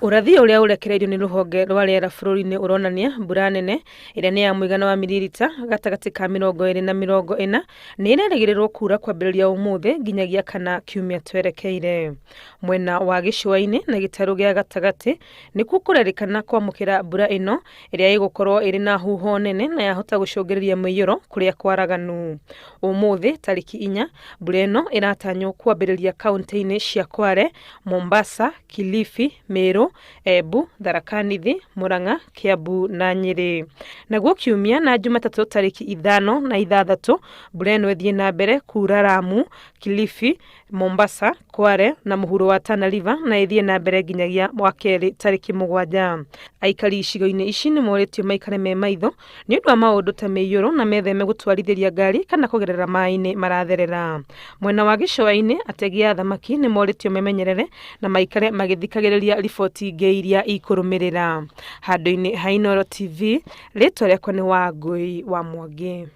Ũrathi ũrĩa ũrekereirio nĩ rũhonge rwa rĩera bũrũri-inĩ ũronania mbura nene ĩrĩa nĩ ya mũigana wa miririta gatagatĩ ka 20 na 40 nĩ ĩrerĩgĩrĩrwo kuura kwambĩrĩria ũmũthĩ nginyagia kana kiumia twerekeire. Mwena wa gĩcũa-inĩ na gĩtarũ gĩa gatagatĩ nĩkuo kũrerĩkana kwamũkĩra mbura ĩno ĩrĩa ĩgũkorwo ĩrĩ na huho nene na yahota gũcũngĩrĩria mũiyũro kũrĩa kwaraganu. Ũmũthĩ tarĩki 4, mbura ĩno ĩratanywo kwambĩrĩria kauntĩ-inĩ cia Kwale, Mombasa, Kilifi, Meru, Embu, Tharaka Nithi, Murang'a, Kiambu na Nyĩrĩ. Naguo Kiumia na Jumatatũ tarĩki 5 na 6, mbura ĩno ĩthiĩ na mbere kuura Lamu, Kilifi, Mombasa, Kwale na mũhuro wa Tana River na ĩthiĩ na mbere nginyagia Wakerĩ tarĩki 7. Aikari icigo-inĩ ici nĩ morĩtio maikare me maitho nĩ ũndũ wa maũndũ ta mĩiyũro na metheme gũtwarithĩria ngari kana kũgerera maĩ-inĩ maratherera. Mwena wa gĩcũa-inĩ, ategi a thamaki nĩ morĩtio memenyerere na maikare magĩthikagĩrĩria riboti ingĩ iria ikũrũmĩrĩra. Handũ-inĩ ha Inooro TV, rĩtwa rĩakwa nĩ Wangũi wa Mwangi.